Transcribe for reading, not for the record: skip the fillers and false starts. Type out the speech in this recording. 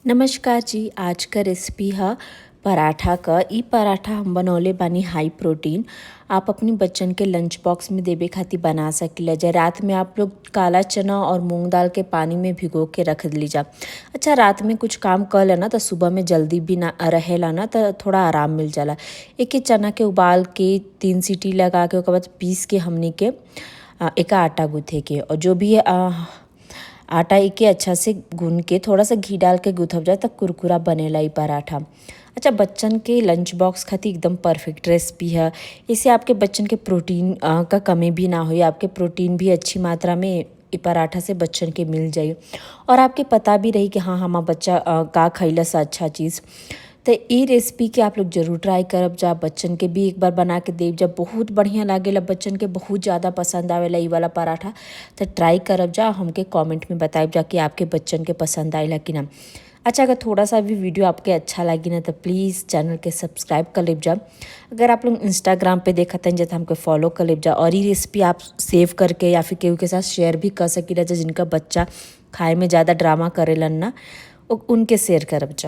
नमस्कार जी। आज क रेसिपी ह पराठा क। इ पराठा हम बनवले बानी हाई प्रोटीन। आप अपनी बच्चन के लंच बॉक्स में देवे खातिर बना सकीला जा। रात में आप लोग काला चना और मूंग दाल के पानी में भिगो के रख लीजा। अच्छा, रात में कुछ काम कर लेना त सुबह में जल्दी भी ना रहेला ना, त थोड़ा आराम मिल जाला। एके चना के उबाल के 3 सीटी लगा के ओकर बाद पीस के हमनी के एका आटा गूँथे के और जो भी आटा एके अच्छा से गून के थोड़ा सा घी डाल के गूँथब जाए त कुरकुरा बनेला इ पराठा। अच्छा, बच्चन के लंच बॉक्स खातिर एकदम परफेक्ट रेसिपी है। इससे आपके बच्चन के प्रोटीन का कमी भी ना होई, आपके प्रोटीन भी अच्छी मात्रा में इ पराठा से बच्चन के मिल जाई और आपके पता भी रही कि हाँ, हमार बच्चा का खइलस अच्छा चीज़। तो इ रेसिपी के आप लोग ज़रूर ट्राई करब जा, बच्चन के भी एक बार बना के देब जा, बहुत बढ़िया लागेला, बच्चन के बहुत ज़्यादा पसंद आवेला इ वाला पराठा। तो ट्राई करब जा, हमके कमेंट में बताइब जा कि आपके बच्चन के पसंद आइला कि ना। अच्छा, अगर थोड़ा सा भी वीडियो आपके अच्छा लगी ना तो प्लीज़ चैनल के सब्सक्राइब कर लेब जा। अगर आप लोग इंस्टाग्राम पे देखत हन जा तो हमके फॉलो कर लेब जा और ये रेसिपी आप सेव करके या फिर केहू के साथ शेयर भी कर सकीला जा, जिनका बच्चा खाए में ज़्यादा ड्रामा करेलन ना, उनके शेयर करब जा।